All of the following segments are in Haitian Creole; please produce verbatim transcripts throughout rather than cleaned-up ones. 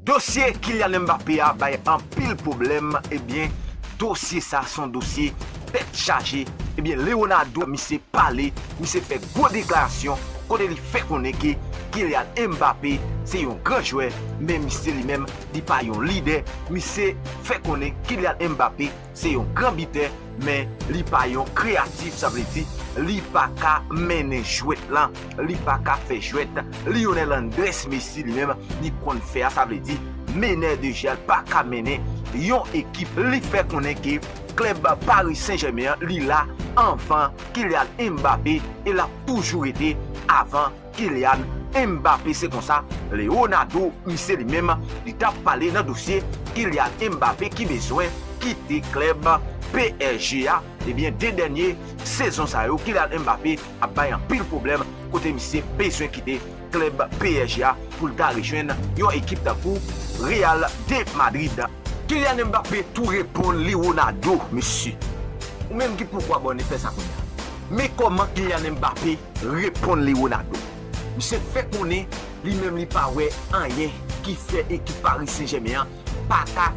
Dosye Kylian Mbappé a bay anpil pwoblèm, ebyen, dosye sa se yon dosye tèt chaje. Ebyen, Leonardo, misye pale, misye fè gwo deklarasyon kote li fè konnen ke Kylian Mbappé se yon gran jwè, men misye li menm, li pa yon lidè. Misye fè konnen Kylian Mbappé se yon gran bitè, men li pa yon kreyatif, sa vle di li pa ka mennen jwèt lan, li pa ka fè jwèt Lionel Andrés Messi li menm li konn fè a, sa vle di menè de jè a, li pa ka mennen yon ekip. Li fè konnen ke klèb Paris Saint-Germain an, li la anvan Kylian Mbappé e l ap toujou rete avan Kylian Mbappé. Se konsa Leonardo, misye li menm, li t ap pale nan dosye Kylian Mbappé ki bezwen kite klèb P S G a. Ebyen, de dènye sezon sa yo, Kylian Mbappé ap bay anpil pwoblèm kote misye bezwen kite klèb P S G a pou l ta rejwenn yon ekip tankou Real de Madrid. Kylian Mbappé tou reponn Leonardo, mesye. Ou menm ki poko abòne, fè sa kounye a. Men kòman Kylian Mbappé reponn Leonardo. Misye fè konnen li menm li pa wè anyen ki fè ekip Paris Saint-Germain an pa ka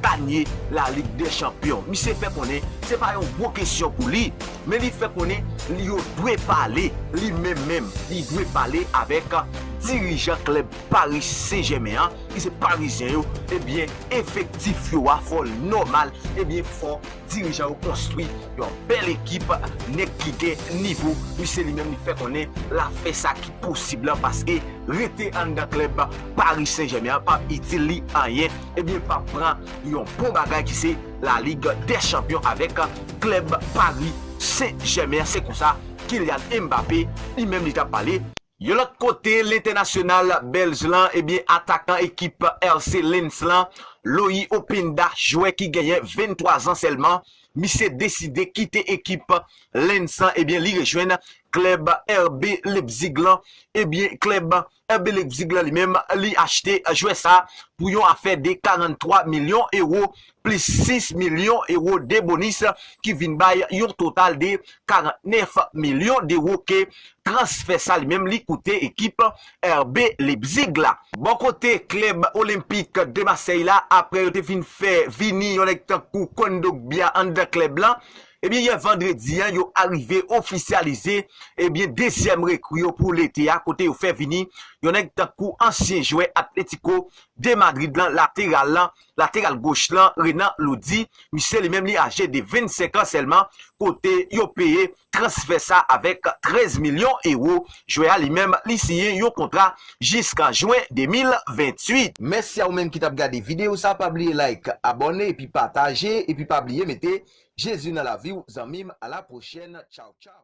ganye La Ligue des Champions. Misye fè konnen se pa yon gwo kesyon pou li, men li fè konnen li yo dwe pale, li menm menm, li dwe pale avèk dirijan klèb Paris Saint-Germain an, ki se Parizyen yo, ebyen, efektif yo a fò l nòmal, ebyen, fò dirijan yo konstwi yon bèl ekip, nèg ki gen nivo. Misye li menm li fè konnen l ap fè sa ki posib lan, paske rete anndan klèb Paris Saint-Germain an p ap itil li anyen, ebyen p ap pran yon bon bagay ki se La Ligue des Champions avèk klèb Paris Saint-Germain. Se konsa Kylian Mbappé li menm li t ap pale. Yon lòt kote, lentènasyonal bèlj lan, ebyen, atakan ekip R C Lens lan, Loïc Openda, jwè ki genyen venntwa zan sèlman, misye deside kite ekip Lens lan, ebyen, li rejwenn klèb R B Leipzig lan. Ebyen, klèb R B Leipzig lan li menm, li achte jwè sa pou yon afè de karant twa milyon ewo plis sis milyon ewo de bonis, ki vin bay yon total de karant nèf milyon dewo ke transfè sa li menm li koute ekip R B Leipzig la. Bò kote klèb Olympique de Marseille la, apre yo te fin fè vini yon nèg tankou Kondogbia anndan klèb lan, ebyen, yè vandredi an, yo arive ofisyalize, ebyen, dezyèm rekri yo pou lete a, kote yo fè vini yon nèg tankou ansyen jwè Atlético de Madrid lan, lateral lan, lateral goch lan, Renan Lodi. Misye li menm li aje de vennsenk an sèlman, kote yo peye transfè sa avèk trèz milyon ewo. Jwè a li menm, li siyen yon kontra jiska jen de mil venntuit. Mèsi a ou menm ki t ap gade videyo sa, pa bliye like, abòne, epi pataje, epi pa bliye mete Jezi nan lavi w, zanmi m. A la pwochèn. Tchaw, tchaw.